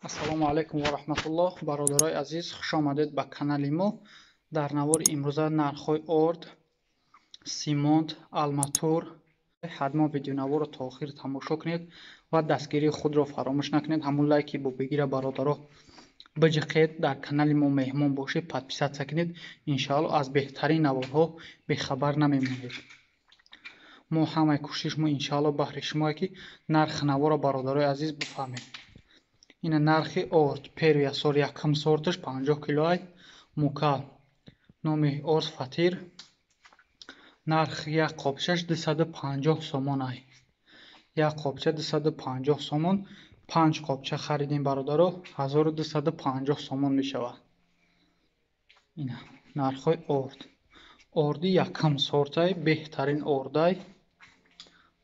Ассалому алайкум ва раҳматуллоҳ. Бародарои азиз, хуш омадед ба канали мо. Дар навори имрӯза нархҳои орд, симонт, алматур. Ҳатман видеонаворро то охир тамошо кунед ва дастгирии худро фаромӯш накунед. Ҳамун лайки бо бигира бародаро биҷиқед, дар канали мо меҳмон бошед, подписаться кунед. Иншааллоҳ аз беҳтарин наворҳо бехабар намемонед. Мо ҳамаи кӯшишмо иншааллоҳ баҳри шумое ки нархи наворро бародарои азиз бифаҳмед. Ина нархи орд первия сор якум сорташ 50 килоай мука номи орд фатир нархи як қопчаш 250 сомон ай. Як қопча 250 сомон, 5 қопча харидем бародаро 1250 сомон мешавад. Ина нархҳои орд. Орди якум сортай, беҳтарин ордай.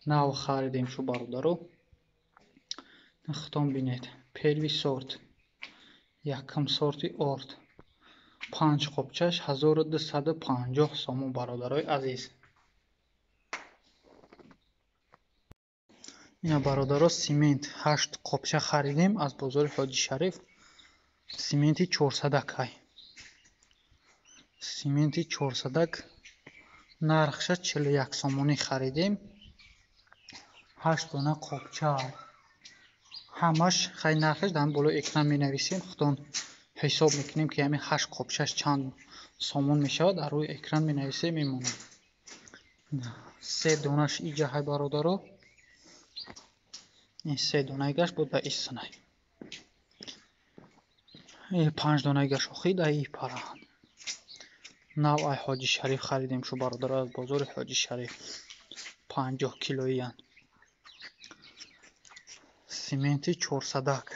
Нав харидем шу бародаро. Худтон бинед. Первый сорт. Якум сорти орд. 5 қопчаш 1250 сомон бародарои азиз. Ина бародаро симент 8 қопча харидем аз бозори Ҳоҷи Шариф. Сименти 400-ак ай. Сименти 400-ак нархша 41 сомонӣ харидем. 8 дона қопча. Ҳамаш хай нархаш дар болои экран менависем. Худтон ҳисоб мекунем ки ҳамин 8 қопчаш чанд сомон мешавад, дар рӯи экран менависем мемонем. 3 донаш иҷа ҳай бародаро. Ин 3 донаи гашт буд ба истинай. Ин 5 донаи гашт охи да и параҳанд. Нав ай Ҳоҷи Шариф харидем шу бародаро аз бозори Ҳоҷи Шариф. 50 килоиянд. Сименти 400-ак.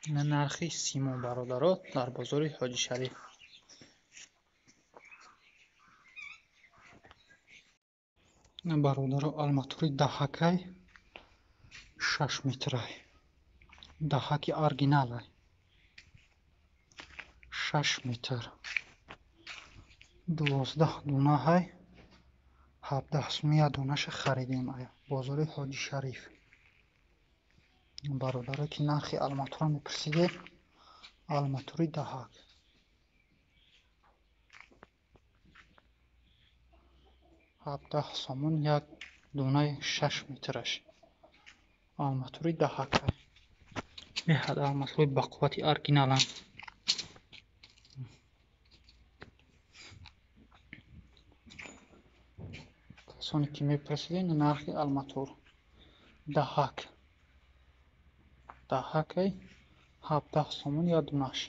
Ина нархи симон бародаро дар бозори Ҳоҷи Шариф. Ина бародаро алматури даҳакай 6 метрай. Даҳаки оригиналай. 6 метр. 12 донаҳай. 17 сумия донаша харидем ай бозори Ҳоҷи Шариф. Бародаро ки нархи алматура мепурсидед, алматури даҳак. 17 сомон як донаи 6 метраш. Алматури даҳак. Беҳад алматури бақуввати оригиналанд. Касоне ки мепурсидед, нархи алматур даҳак. Даҳакай 17 сомон як донаш.